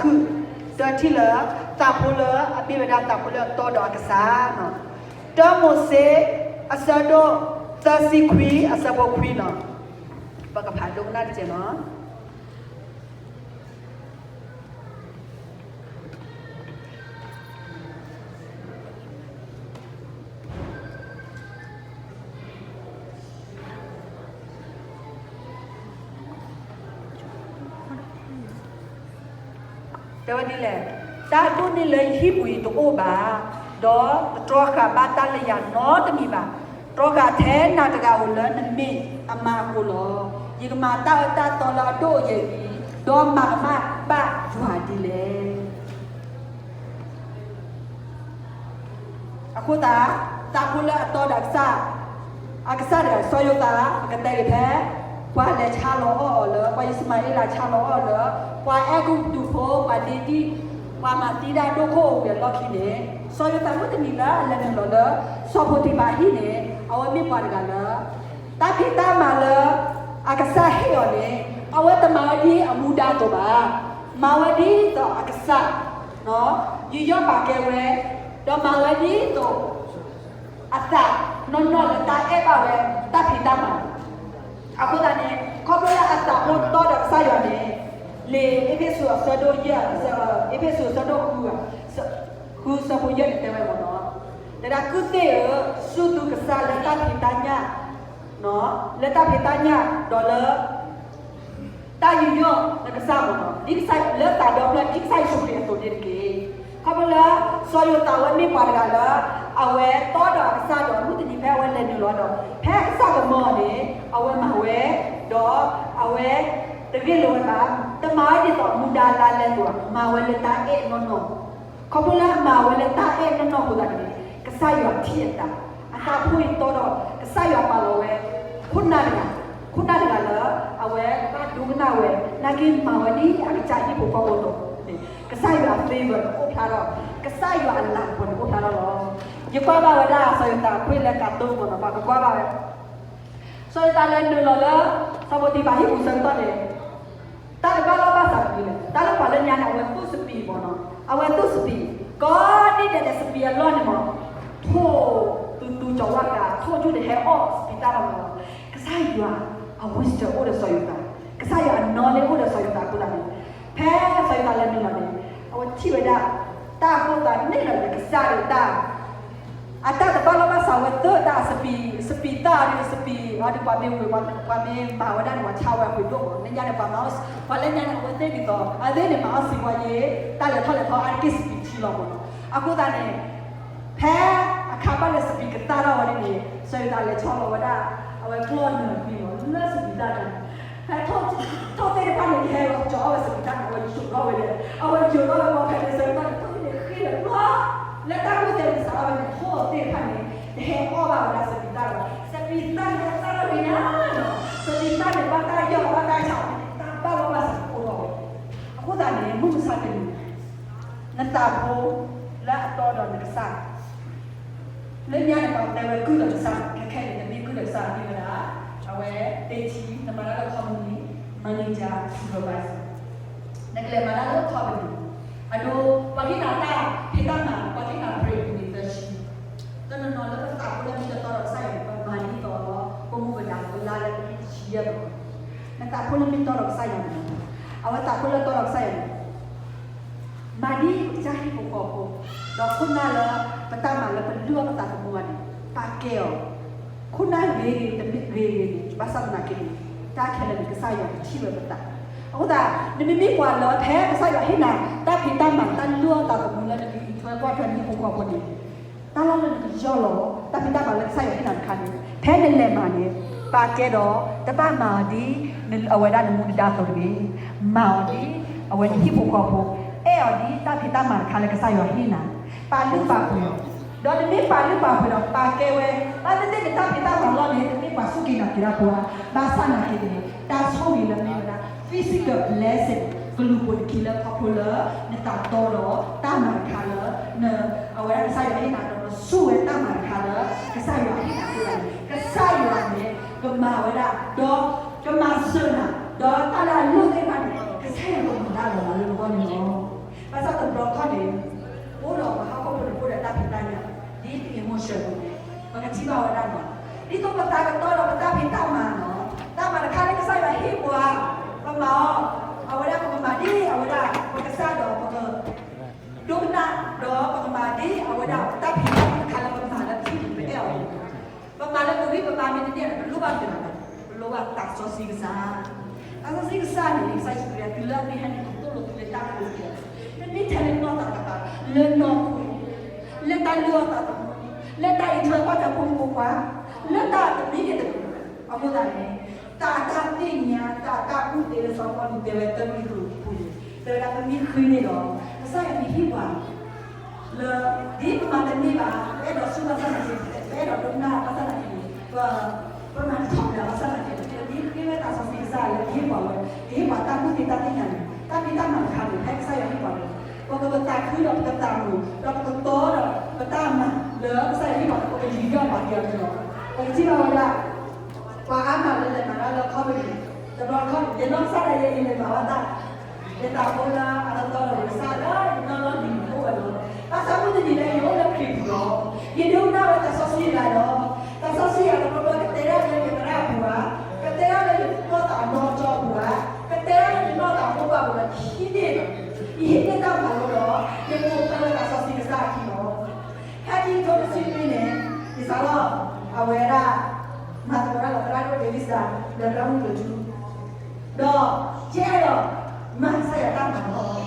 ခုၣ်, တၢထံၣ်လၢ သးဖိလၢအမ့ၢ်ဝဲဒၣ်သးဖိလၢအတီဒီးအကစၢ်နီၤ. တၢမိၤၡ့ အဆၢဒိၣ်သၢဆံခွံ အဆၢဖိခွံနီၤ. ပကဖးဒိကနၣ်တက့ၢ်နီၤ. တဲဝဲဒ်လဲၣ်, တၢ်ဒိၣ်န့ၢ်လၢယဟံၣ်ပူၤအံၤတအိၣ်ဘၣ်, ဒီးတတြီဃာ်ဘၣ်တၢ်လၢယၤနီတမံၤဘၣ်. တြီဃာ်ထဲနၤတဂၤဧိၤလၢနမ့ၢ်အမါအဃိလီၤ. ယကမၤတၢ်အၢတၢ်သီလၢအဒိၣ်အယဲၢ်အံၤ, ဒီးမၤကမၣ်ဘၣ်ယွၤဒ်လဲၣ်. အဃိသတး သးဖိလၢအတီဒီးအကစၢ်, အကစၢ်တဂၤ စီၤယိၤသး အကတဲဂ့ၤဖဲ ပှၤလဲၤဆါလီၤအီၣ်အီၤလၢ ပှၤအံၣ်စမၤအ့လးဆါလီၤအီၣ်အီၤလၢ ပှၤအဲၤကူပတူးဖိ ပှၤဒ့ဒံၣ် ပှၤမၤသံတၢ်ဒိၣ်ခိၣ်အိၣ်ဝဲအလီၢ်ခံန့ၣ်, စီၤယိၤသးမုၢ်တနံၤလၢအလဲၤနုာ်လီၤလၢ စီၤပိၤတံၤဖၤအဟံၣ်န့ၣ် အဝဲမ့ၢ်ပှၤတဂၤလၢ တၢ်ဖံးတၢ်မၤလၢ အကစၢ်ဟ့ၣ်အီၤန့ၣ် အဝဲတမၤဝဲဒ်အမူဒါအသိးဘၣ်. မၤဝဲဒ်သိးအကစၢ် ယူးယီၣ်ပာ်ကဲဝဲ, ဒီးမၤဝဲဒ်သိး အသးနီၢ်နီၢ်လၢတၢ်အဲၣ်ဘၣ်ဝဲတၢ်ဖံးတၢ်မၤ. အဃိသတးန့ၣ် ခီဖျိလၢအသးဖိတီဒီးကစၢ်ယွၤန့ၣ်, လံာ်အ့းဖ့းစူးအဆၢဒိၣ်ယဲၢ်, အ့းဖ့းစူးအဆၢဒိၣ်ဃု, ဃုဆၢဖိယဲၢ်န့ၣ်တဲဝဲမ့ၢ်နီၤ, တဲဒၣ် ကုၢ်သ့ၣ်ဧၢ, စူၢ်သုကစၢ်လၢတၢ်ဖံးတၢ်ညၣ်, လၢတၢ်ဖံးတၢ်ညၣ်ဒီးလၢ တၢ်ယူးယီၣ်နကစၢ်မ့ၢ်နီၤ, ဒ်ကစၢ်လၢသးဒီဖျၢၣ် ဒ်ကစၢ်ယ့ၣ်ၡူးခရံာ်အသိးန့ၣ်တက့ၢ်. ခီဖျိလၢ စီၤယိၤသးဝဲမ့ၢ်ပှၤတဂၤလၢ အဝဲတီဒီးအကစၢ်ဒီး မုၢ်တနံၤဖဲအဝဲလဲၤနုာ်လီၤဒီး ဖဲအကစၢ်ကမၢအီၤန့ၣ် အဝဲမၤဝဲ, ဒီးအဝဲတဂ့ၢ်လိာ်ဝဲဘၣ်, တမၤဝဲဒ်သိးအမူဒါလၢအလဲအသိးဘၣ်, မၤဝဲလၢတၢ်အဲၣ်နီၢ်နီၢ် ခီဖျိလၢအမၤဝဲလၢတၢ်အဲၣ်နီၢ်နီၢ်အဃိသတးန့ၣ် ကစၢ်ယွၤထံၣ်အသး, အသးဖိအံၤတီဒီး ကစၢ်ယွၤပာ်လီၤဝဲ ခိၣ်နၢ်တဂၤ, ခိၣ်နၢ်တဂၤလၢ အဝဲဘၣ်ဒိကနၣ်ဝဲ, နာ်က့မၤဝဲဒ်အကစၢ်ဟံၣ်ဖိဃီဖိအသိးန့ၣ် ကစၢ်ယွၤအ favor န့ၣ်အိၣ်ဖျါထီၣ်, ကစၢ်ယွၤအလၤကပီၤန့ၣ်အိၣ်ဖျါထီၣ်လီၤ. ယကွၢ်ဘၣ်ဝဲဒၣ်စီၤယိၤသးအခွဲးလၢကတိၤမ့ၢ်နီၤ ပှၤကကွၢ်ဘၣ်ဝဲ စီၤယိၤသးလဲၤနုာ်လီၤလၢ စီၤပိၤတံၤဖၤဟံၣ်ပူၤဆၢကတီၢ်န့ၣ် တၢ်တဘၣ်လီၢ်ဘၣ်စးတမံၤလဲၣ်, တၢ်လၢပှၤလၢညါန့ၣ် အဝဲသူၣ်စပံးမ့ၢ်နီၤ, အဝဲသူၣ်စပံး, ကိးနံၤဒဲးန့ၣ် စပံးအလီၢ်န့ၣ်မ့ၢ် ထိၣ်သူသူကၠီၤဝါဃး ထိၣ်ဆူၣ်န့ၣ်ဟဲအီၣ်စပံးတၢ်လီၤမ့ၢ်နီၤ, ကစၢ်ယွၤ အ wisdom အိၣ်ဒီးစီၤယိၤသး, ကစၢ်ယွၤအ knowledge အိၣ်ဒီးစီၤယိၤသးအဃိသတးန့ၣ် ဖဲစီၤယိၤသးလဲၤနုာ်လီၤန့ၣ် အဝဲထံၣ်ဝဲဒၣ် တၢ်အဃိသတးန့ၣ်လီၤန့ၣ် ကစၢ်ဒီးတၢ် အတၢ်တဘၣ်လီၢ်ဘၣ်စးဝဲသၢတၢ် စပံး, စပံးတၢ်အီၤဒီး စပံးအီၤဒီး ပှၤမ့ၢ်ဝံၤ ပှၤမ့ၢ်မၤဝဲဒၣ်န့ၣ် ပှၤဆါဝဲအပှ့ၤဒိၣ်မ့ၢ် လၢညါန့ၣ် ပှၤမၤအီၣ်, ပှၤလၢညါန့ၣ် အဝဲသ့ၣ်ဒ်သိး အဝဲသ့ၣ်န့ၣ် မၤအီၣ်စံးဝဲယဲ တၢ်လဲၤထီၣ်လဲၤထီအါတက့ၢ် စပံးထံလီၤမ့ၢ်နီၤ. အဃိသတးန့ၣ် ဖဲအခါဘၣ်လၢစပံးကသၣ်ထီၣ်ဝဲဒၣ်န့ၣ် စီၤယိၤသးလဲၤဆီလီၤဝဲဒၣ် အဝဲကျီၢ်နၢၤမ့ၢ်နီၤ လၢစပံးတၢ်န့ၣ် ဖဲထိၣ်သ့ၣ်တဖၣ်န့ၣ် ဟဲလီၤကၠီအီၣ်ဝဲစပံးတၢ်န့ၣ် အဝဲယိာ်ထီၣ်ဝဲလဲၣ်, အဝဲယိာ်ထီၣ်ဝဲဘၣ်ဖဲန့ၣ် စီၤယိၤသးန့ၣ် ထိၣ်သ့ၣ်န့ၣ်ဃ့ၢ်လီၤဘျီ, လၢတၢ်ကူၣ်သ့ၣ်န့ၣ်စးထီၣ်ဝဲန့ၣ် ထိၣ်သ့ၣ်တဖၣ်န့ၣ် တဟဲအီၣ်ဘၣ်ဝဲဒၣ်စပံးတၢ်လီၤ. စပံးတၢ်န့ၣ်သၣ်ထီၣ်ဝဲညါလီၤ, စပံးတၢ်န့ၣ် ဘၣ်တၢ်ယီၢ်လီၤ ဘၣ်တၢ်ဆါန့ၣ် တၢ်ဘၣ်လီၢ်ဘၣ်စးအိၣ်ထီၣ်ဝဲ. အဃိသတးန့ၣ် မုၢ်မဆါတနံၤ နသးဖိလၢအတီဒီးနကစၢ် လၢညါန့ၣ် ပှၤတဲဝဲကုၢ်ဒီးကစၢ်, ခဲခဲန့ၣ် နမ့ၢ်ကုၢ်ဒီးကစၢ်မ့ၢ်ဝဲဒၣ် အဝဲသ့ထံ နမၤတၢ်လၢ company manager supervisor နကလဲၤမၤတၢ်လၢ company အဒိ ပှၤဟ့ၣ်နၤတၢ်ဖံးတၢ်မၤ ပှၤဟ့ၣ်နၤ break န့ၣ်သၢဆံ တနီၤနီၤလၢပသးဖိလၢမ့ၢ်တတီဒီးကစၢ်ယွၤန့ၣ် ပမၤဒ်သိးပမူပဒါလၢလၢဆံယဲၢ်လီၤ. နသးဖိလၢမ့ၢ်တီဒီးကစၢ်ယွၤန့ၣ် အဝဲသးဖိလၢတီဒီးကစၢ်ယွၤန့ၣ် မၤဒ်ပကစၢ်ဟံၣ်ဖိဃီဖိ, ဒီးခိၣ်နၢ်လၢပတၢ်မၤလၢပလုၢ်အီၣ်ပသးသမူဘၣ်န့ၣ် ပာ်ကဲအီၤ, ခိၣ်နၢ်ဂ့ၤဂ့ၤ တမ့ၢ်ဂ့ၤဂ့ၤန့ၣ် ဘၣ်ဆၣ်သနာ်က့န့ၣ် တၢ်ခဲလၢာ်န့ၣ် ကစၢ်ယွၤကထံၣ်ဝဲပသး. အဃိသတး နမ့မ့ၢ်ပှၤလၢဖဲကစၢ်ယွၤဟ့ၣ်နၤ တၢ်ဖံးတၢ်မၤ တၢ်လုၢ်အီၣ်သးသမူလၢနကအံးထွဲကွၢ်ထွဲနဟံၣ်ဖိဃီဖိန့ၣ် တၢ်လီၢ်လၢနကယီၢ်လီၤ တၢ်ဖံးတၢ်မၤလၢကစၢ်ယွၤဟ့ၣ်နၤတခါန့ၣ် ဖဲနလဲၤမၤန့ၣ် ပာ်ကဲဒီး တဘၣ်မၤအီၤဒ်အဝဲဒၣ်နမူနဒါအသိးတဂ့ၤ. မၤအီၤဒ် အဝဲနဟံၣ်ဖိဃီဖိ, အဲၣ်အီၤဒ်တၢ်ဖံးတၢ်မၤတခါလၢကစၢ်ယွၤဟ့ၣ်နၤ, ပာ်လုၢ်ပာ်ပှ့ၤအီၤ, ဒီးနမ့ၢ်ပာ်လုၢ်ပာ်ပှ့ၤဒီးပာ်ကဲဝဲ, ဘၣ်သ့ၣ်သ့ၣ်နတၢ်ဖံးတၢ်မၤလီၢ်န့ၣ် တမ့ၢ်ပှၤစူၢ်က့ၤနာ်က့ၤတၢ်ဖိဧါ, ဘၣ်ဆၣ်သနာ်က့န့ၣ် တၢ်ဆိၣ်ဂ့ၤလၢမ့ၢ်ဝဲဒၣ် physical blessing ကလူၤပိာ်တခံလၢခီဖျိလၢ နသးတီဒီးတၢ်မၤတခါလၢ အဝဲဒၣ်ကစၢ်ယွၤဟ့ၣ်နၤဒီးနဆူၣ်ဝဲတၢ်မၤတခါလၢ ကစၢ်ယွၤဟ့ၣ်နၤအဃိသတးန့ၣ် ကစၢ်ယွၤန့ၣ် ကမၤဝဲဒၣ် ဒီးကမၤစၢၤနၤ ဒီးတၢ်လၢအလိၣ်သ့ၣ်တဖၣ်န့ၣ် ကစၢ်ယွၤကမၤတၢ်လီၤလၢနဂီၢ်န့ၣ်လီၤ. အဝဲဒၣ်တၢ်ဖံးတၢ်မၤတခါလၢပမၤလၢခံန့ၣ် ပအဲၣ်အီၤန့ၣ်, ပမၤလၢပဂံၢ်ပဘါမ့ၢ်တန့ၢ်ဒီး ပလိၣ်ဘၣ်မတၤလဲၣ်, ပလိၣ်ဘၣ်သးစီဆှံကစၢ်. သးစီဆှံကစၢ်န့ၣ် ကစၢ်ယ့ၣ်ၡူးခရံာ်တုၤလၢအမ့ၢ်ဟဲန့ၣ် ကသိၣ်လိသုလၢတၢ်ကူၣ်သ့, တမ့ၢ်ထဲလၢနီၢ်သးတကပၤ, လၢနီၢ်ခိ, လၢတၢ်လုၢ်အီၣ်သးသမူ, လၢတၢ်အံးထွဲကွၢ်ထွဲဖိမုၣ်ဖိခွါ, လၢတၢ်တမံၤန့ၣ်တမံၤ, အဃိသတးန့ၣ် တၢ်အတၢ်သ့ၣ်ညါ တၢ်အတၢ်ကူၣ်သ့လၢစီၤပီလူးတဲဝဲ တၢကရံၣ်သူးပူၤန့ၣ် တဲဝဲဒၣ်ပမ့ၢ်ဃ့န့ၣ်ဒီး ကစၢ်ယွၤမ့ၢ်ဟ့ၣ်ပှၤ လၢ ဒ်ပမၤတန့ၢ်ဘၣ်, ပအဲၣ်ဒိးဆူၣ်ဘၣ်ဆၣ်သနာ်က့, ပအဲၣ်ဒိးဒိကနၣ်ဘၣ်ဆၣ်သနာ်က့န့ၣ်, ပ ပမၤတထီၣ်ကဒါဘၣ်ဆၣ်သနာ်က့န့ၣ် ပမ့ၢ်ဃ့ဝဲသးစီဆှံကစၢ်လၢကဟ့ၣ်ပှၤဝဲ, ကဟ့ၣ်ပှၤတၢ်ကူၣ်သ့တၢ်သ့ၣ်ညါန့ၣ် တၢ်ဖံးတၢ်မၤတခါန့ၣ် ဖဲကစၢ်ယွၤဟ့ၣ်ပှၤန့ၣ် ပကပသးခုဒီးပကသးမုာ် ဒီးပကတီဒီးပတၢ်မၤလၢကစၢ်ယွၤဟ့ၣ်ပှၤန့ၣ် ပကယူးယီၣ်ပာ်က့ၤအီၤန့ၣ်လီၤ. ပကထံၣ်ဘၣ်ဝဲဒၣ် ပှၤအါမးလၢလဲၤမၤတၢ်လၢခီပနံၣ်, တဘျီတခီၣ်န့ၣ် ယနီၢ်ကစၢ်ဒၣ်ယဲအံၤလဲၤမၤဘၣ်တၢ်, ယသးဖိလၢအတတီဒီးကစၢ်လၢယနီၢ်နီၢ်နံၤန့ၣ်အိၣ်ဝဲလီၤ. ဘၣ်ဆၣ်မုၢ်တနံၤလၢယအိၣ်လၢခရံာ်ပူၤလီၤ. ယဒိကနၣ်ဝဲသးစီဆှံယၤလီၤ. သးစီဆှံယၤတဘျီဘျီကတဲဒၣ်လၢယသရၣ်အပူၤဧါ, ကတဲဒၣ်လၢယနီၢ်သးအနီၢ်ကစၢ်အပူၤဧါ, ကတဲဒၣ်လၢယနီၢ်သးအမိၢ်ပၢ်အပူၤလီၤ. ယဟံးန့ၢ်, ယဟံးန့ၢ်တၢ်မၤလိဒီး ယကိးဖျါလၢသးစီဆှံကစၢ်အခံလီၤ. ဖဲခံကထိတဆံနွံန့ၣ် ယစးထီၣ် အဝဲဒၣ် မၤသကိးတၢ်ဒီးသရၣ်ဒိၣ်ဒ့းလံစၤ လၢသရၣ်မုၣ်ကၠိၤထူ, ဒီးယအဲၣ်ဒိးမၤကစၢ်ယွၤတၢ်မၤလီၤ.